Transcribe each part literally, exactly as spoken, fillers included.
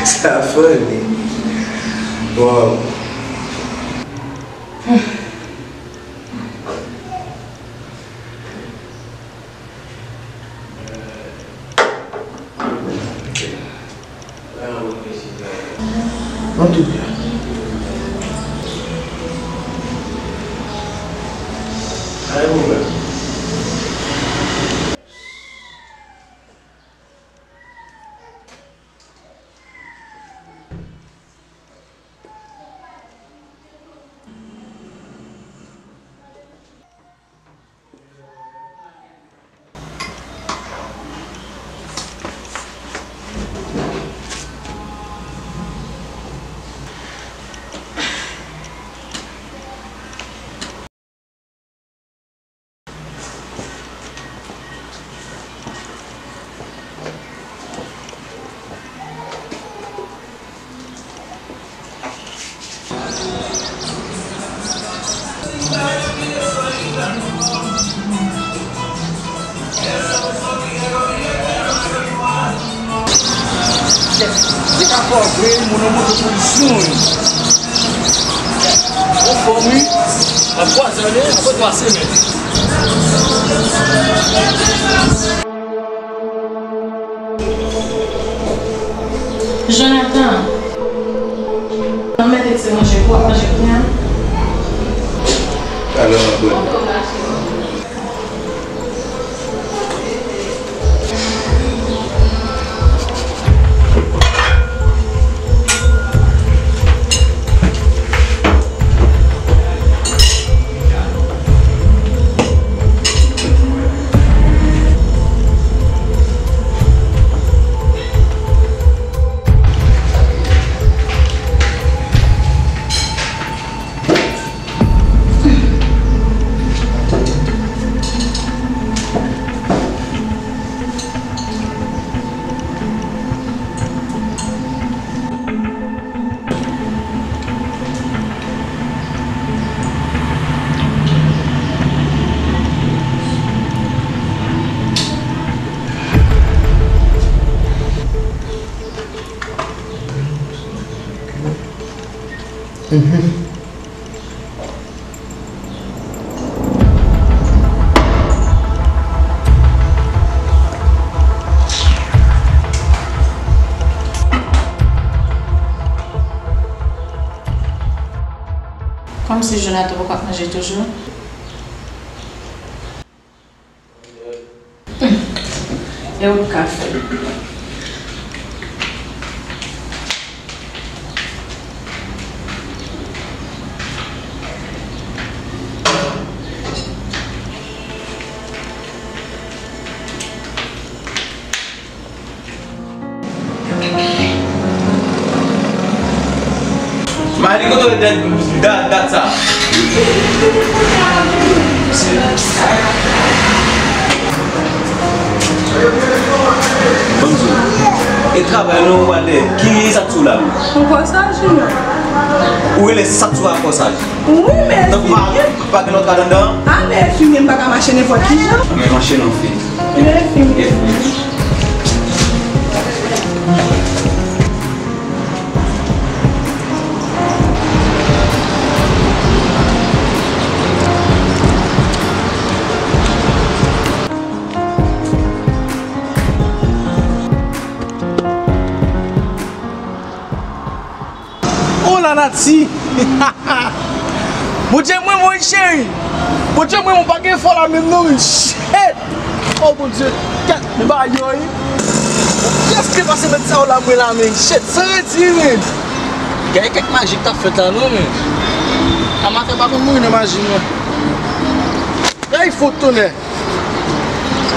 Sa funny. Wow. Antouka. Chèf, se ka fè w vre, moun nan monte pou l jwenn. Anfòm, wi. Nan twa zè, apre twa semèn. Jonathan, mwen mete ti manje pou w ap manje kounye a. Alò, mwen. Mhm. Kòmsi Jonathan poko ap manje toujou? E ou k ka fè. Mali, kote w te dat, dat sa? Ban m di w. E travay non, ou pa de. Ki sa k sou la? Yon kòsaj, non? Ou rele sa k sou la kòsaj? Wi, men tankou pa, pa gen lòt rad anndan an? A, men enfimye, m pa ka mache nenpòt ki jan. Men mache non, fi. Men enfimye. Oh, lanati! Bondye mwen, mwen cheri! Bondye mwen, mwen pa gen fò la menm non, men shit! Oh, Bondye! Kèt, men bagay yo, wi! Kiyès ki te pase mèt sa yo la, mwen la, men shit! San redi, men! Gen kèk maji k t ap fèt la, non, men! Amatè pa konn mouri nan maji, non! Ay, fout tonnè!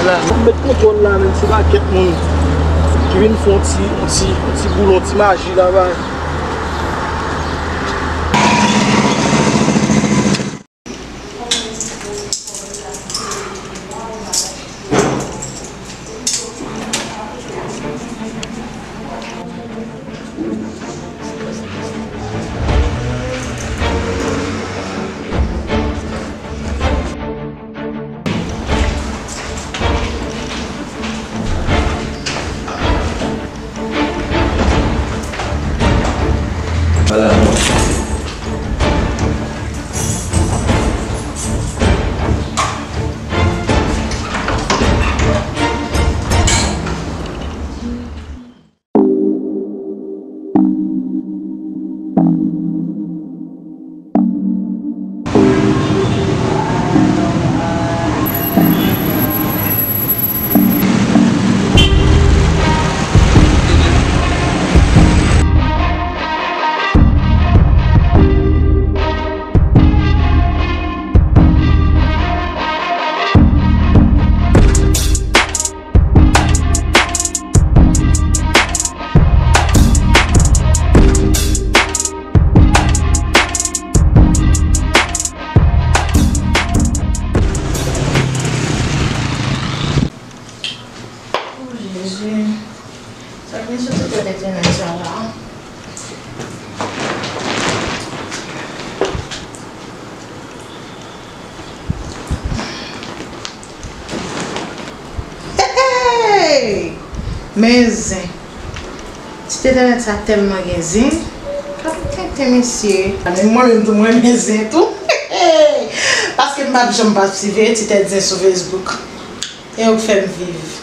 Ala, m ap met kontwòl la, men se pa kèk moun ki vin fè yon ti, yon ti, yon ti boulon, ti maji la, bay. O Jezi, sa k vin soti tèt etènèl sa la? Hey! Men zen. Ti tèt sa tèlman gen zen. Gade tenten mesye. Menm mwen menm tou mwen renmen zen tou. Paske m p ap janm pa swiv ti tèt zen sou Facebook. E yo k fè m viv.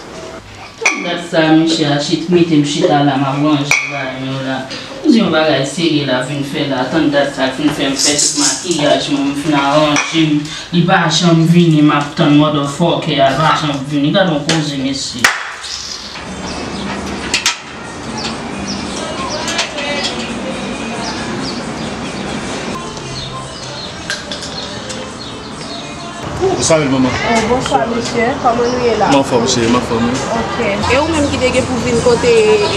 Tann dat sa, mesye a chit, mete m chita la, m ap ranje bagay mwen yo la. M di yon bagay serye la vin fè la. Tann dat sa k vin fè m fè tout makiyaj mwen, m fin aranje m. Li pa janm vini, m ap tann motherfucker a, li pa janm vini. Gade yon koze, mesye. Salut, manman. Eh, bonswa, mesye. Kòman nou ye la? M anfòm, cheri, m anfòm, wi. Ok. E ou menm ki te gen pou vin kote,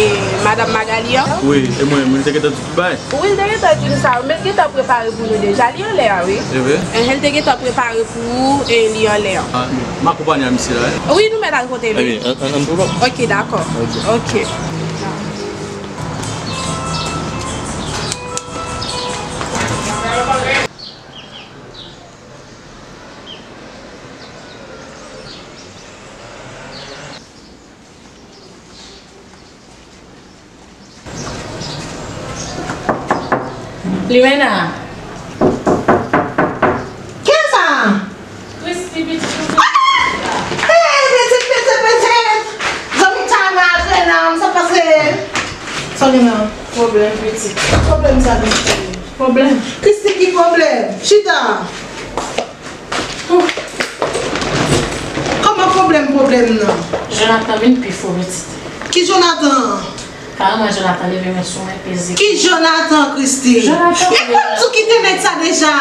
e, Madam Magali an? Wi, e mwen menm, li te gentan di tout bagay. Wi, li te gentan di m sa, men l gentan prepare pou nou deja. Li anlè a, wi. E vre? Enhen, li te gentan prepare pou ou, e li anlè an. A, m akonpanye a misye la, wi. Wi, nou mèt al kote li. Ebyen, ann, ann, ann pull up. Ok, dakò. Ok. Ok. Limena. Kiyès sa? Christy, pitit ou. Ah! Hey, pitit, pitit, pitit! Zanmi Tana, Trena, sa pase? Sa gen nan pwoblèm, pitit. Pwoblèm sa, pitit. Pwoblèm? Christy, ki pwoblèm? Chita. Kòman pwoblèm, pwoblèm nan? Jonathan vin pi fou, pitit. Ki Jonathan? Kareman Jonathan leve men sou mwen, peze. Ki Jonathan, Christy? Jonathan. E kòm tou kite nèg sa deja?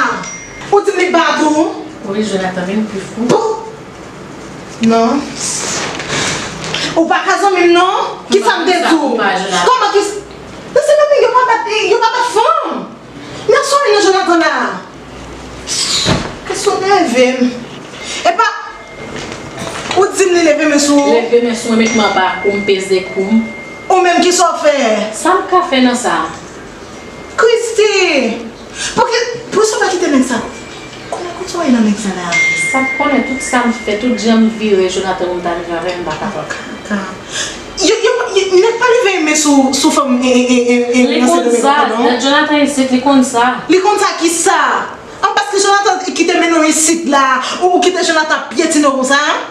Ou di m li bat ou? Wi, Jonathan vin pi fou. Pou? Non. Ou pa ka zanmi m non? Kisa m te di w? Kòman ki... Nan se nan yo pa bat, yo pa bat fanm. Nan sa w nan Jonathan la? Kèso nève m. Epa, ou di m li leve men sou ou? Leve men sou mwen, met m anba kou m, peze kou m. Ou menm kisa w fè? Sa m ka fè nan sa? Christy! Poukisa, poukisa w pa Kote nèg sa? Konnen kote w ye nan nèg sa la? Sa konnen tout sa m fè, tout jan m vire Jonathan pou m ta rive avè l, m pa kapab. Kaka. Yo, yo, yo, nèg pa leve men sou, sou fanm, e, e, e, e, e, Li nan konn sèt sa, non? Dat Jonathan isit, li konn sa. Li konn sa ki sa? An, paske Jonathan ki te mennen w isit la, ou, ou kite Jonathan ap pyetine w konsa, an?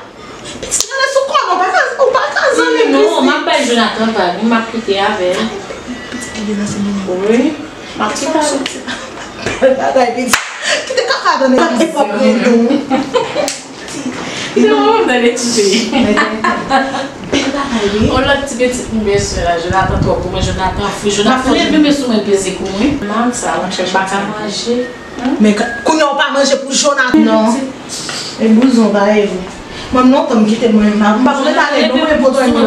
Pitit rele sou kò non, ou pa ka, ou pa ka zanmi plis. Non, m ap bay Jonathan vag, m ap kite avè l. Pitit ki vin nan se mwen. Wi, m ap kite avè l. Bagay pitit. Kite kaka dan nèg epòk rele w. Non, m nan ekite. Bèl bagay, wi. On lòt ti pitit m bezwen la, Jonathan twò pou mwen, Jonathan fou, Jonathan leve men sou mwen peze kou mwen. Mal sa, monchè, m pa ka manje. Men ka- kounye a w pa manje pou Jonathan non. E bouzon pa e vre. Mwen lontan m kite mwen m pa konn ale non mwen poto m la.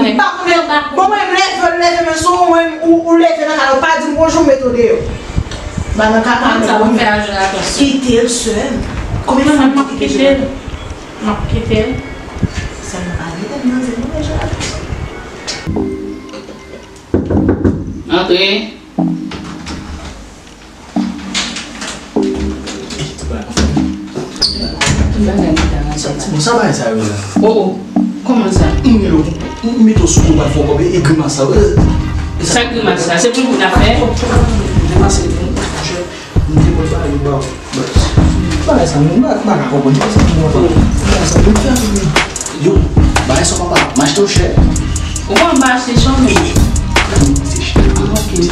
M pa konn bon mwen m leve leve men sou mwen ou ou leve nan kay ou pa di m bonjou m mete w deyò. Ba nan kaka m bon. Kite l sè m. Konbyen fwa m kite l? M ap kite l. Sè m nan pa kite m nan se mwen Jonathan. Antre. Bon, sa bagay sa yo la. Oh, oh. Kòman sa? M rele w, m mete w sou kou, w pral fè yon kòb, e grimas sa yo. Sa grimas sa? Se pou l pou n ap fè? Depase, monchè, m te pot bagay yo ba w. Bagay sa, m pa, m pa ka konprann. Bagay sa, m fè anpil. Yo, bagay sa papa, m achte w chè. Ou konn m pa achte chanm. Se chè. Ok. M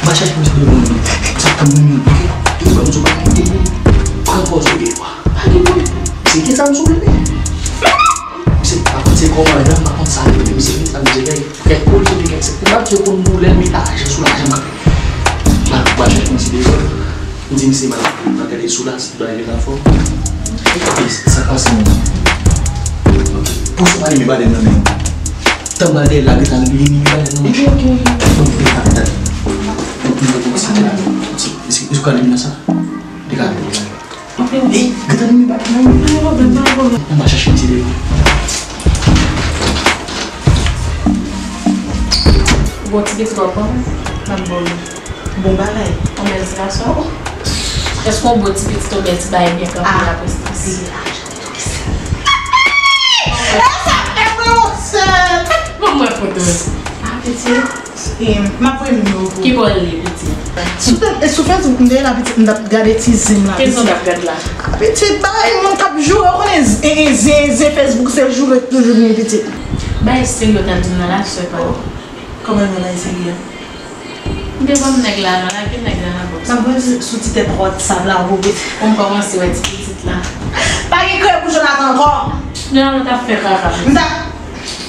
pa chèche pou se de moun. Se tanm moun, ok? Yo ba m sou bagay. Pran pòz ou de fwa. Pa gen moun. Se ki sa m sou bebe? Se pa konn se kòman la, m pa konn sa li menm. Se ki sa m di, gay. Kèk politik, kèk se pou bat yo konn pou lè met ajan sou lajan kanpe. Ba, ba chèche misye deyò. M di misye mal nan gade sou la, si bagay yo ta fò. E sa k pase menm? Ok. Pou sou pale men pale nan men. Tan bagay la gen tan li li pale nan men. Ok, ok, ok. Bon, li pa tande. Bon, li pa tande. Misye, misye ka nan sa. Li ka. Ey, gentan li pa gen pwoblèm, pa gen pwoblèm. Ann al chache misye deyò. Bon, ti pitit w ap bon? M ap bon. Bon bagay. Yon bèl ti gason. Èske yon bon ti pitit, yon bèl ti bagay byen kanpe la prestans? Ban mwen foto. Ah, pitit. E, m ap voye nimewo pou ou. Ki bò l ye, pitit? Sou tèt, e sou Facebook, m te la, pitit, m t ap gade ti zen m la, pitit. Kisa w t ap gade la? Ah, pitit, bagay moun k ap joure, ou konnen, e, e, zen, zen Facebook, se joure k toujou gen, pitit. Bagay serye w t ap di m nan la, sè pa w. Kòman bagay serye a? M te ban m nèg la, non, lage nèg la nan bòks. M ap voye sou ti tèt WhatsApp la, pou pitit. Pou m kòmanse wè ti pitit la. Pa gen krè pou Jonathan ankò. Jonathan t ap fè kaka. M t ap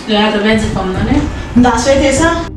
Jonathan pèdi fanm nan, nen. M ta swete sa.